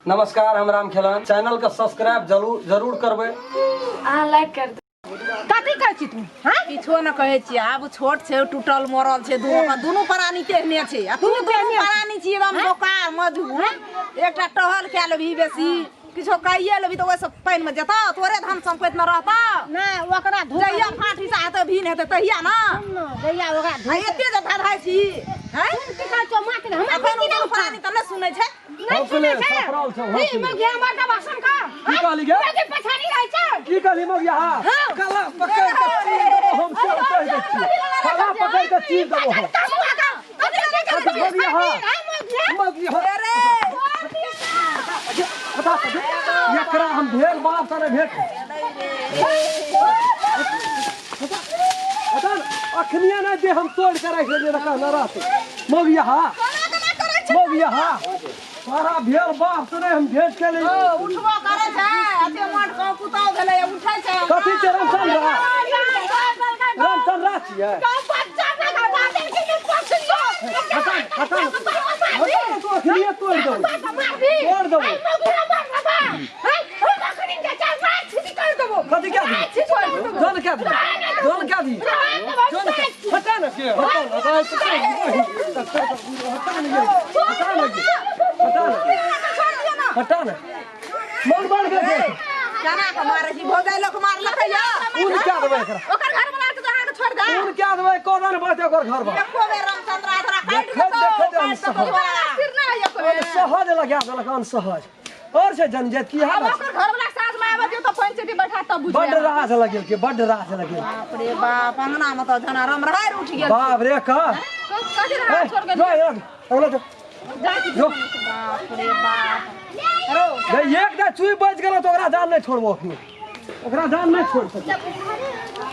नमस्कार, हम राम खेलन। चैनल के सब्सक्राइब जरूर जरूर करबै। अहाँ लाइक कर देबै। कथी कहै छी तू? हाँ, किछो न कहै छी। आब छोट छै, टूटल मरल छै, दुनू दुनू प्राणी तेहने छै आ तू दुनू प्राणी छी एकदम बोका मजबूत। एकटा टहल कए लेबही, बेसी किछो कहिए लेबही तऽ ओहिसँ पानिमे जेतौ, तोरे धन सम्पत्ति न रहतौ। नहि, ओकरा धूप जहिया फाँट हिस्सा हेतै, भीन हेतै, तहिया न। जहिया ओकरा आ एते जे धधाइ छी हैं? की कहै छौ माँ के? हमरा एखन बेटी ओ नहि दुनू प्राणी तऽ नहि सुनै छै। नहि सुनै छै। सफरल छौ। ई मगिया हमर का भाषण कर। की कहली गे? मगिया पछाड़ी रहै छै। की कहली मगिया? गला पकड़ के चीर देबो हम, से कहि दै छी। गला पकड़ के चीर देबो हम। मगिया, हटा, एकरा हम भेल बाप से नहि भेट। हटा, अखनिया नहि दे, हम तोड़ के राखि लेलियै तऽ कहने रहतै। मगिया, मगिया, सारा भेल बाप से नहि हम भेंट के ले। उठबो करै छै, एते मोट कऽ पुतहु भेलै, उठै छै। कथी छै? रामचंद्र, रामचंद्र छियै। हटा, हटा, हटा, तू अखनिये तोड़ देबो, तोड़ देबो। कथी क्या दी? जन क्या दी? जन क्या दी? जन क्या? हटा न के, हटा न, हटा, हटा न ये, हटा न ये, हटा न, हटा न। मन बढ़ गेल। केना कऽ मारै छी? भौजाइ लोक मारलकै यऽ। ऊन क्या देबै एकरा? ओकर घर वाला के तऽ अहाँके छोड़ि दे। ऊन क्या देबै? कोना ने बचतै ओकर घर बा। एको बेर रामचंद्र तोरा काटि देखैत देतौ, देखैत काटि देतौ तोरा। अनसहज लगा देलक, अनसहज। और छै जनजात की हाल? ओकर घर वाला साँझ में आबऽ दियौ तऽ पंचायती बैठा तब बुझबै। बड्ड राज लगेल के, बड्ड राज लगेल। बाप रे बाप, अंगना में तऽ जना रमरहारि उठि गेल। बाप रे का कथी रहा? छोड़ जो अगला जो। जो। बाप रे बाप। रो। गे, एक दा चुई बच गेल तऽ ओकरा जान नहि छोड़बो अखनी, ओकरा जान नहि छोड़ सकै।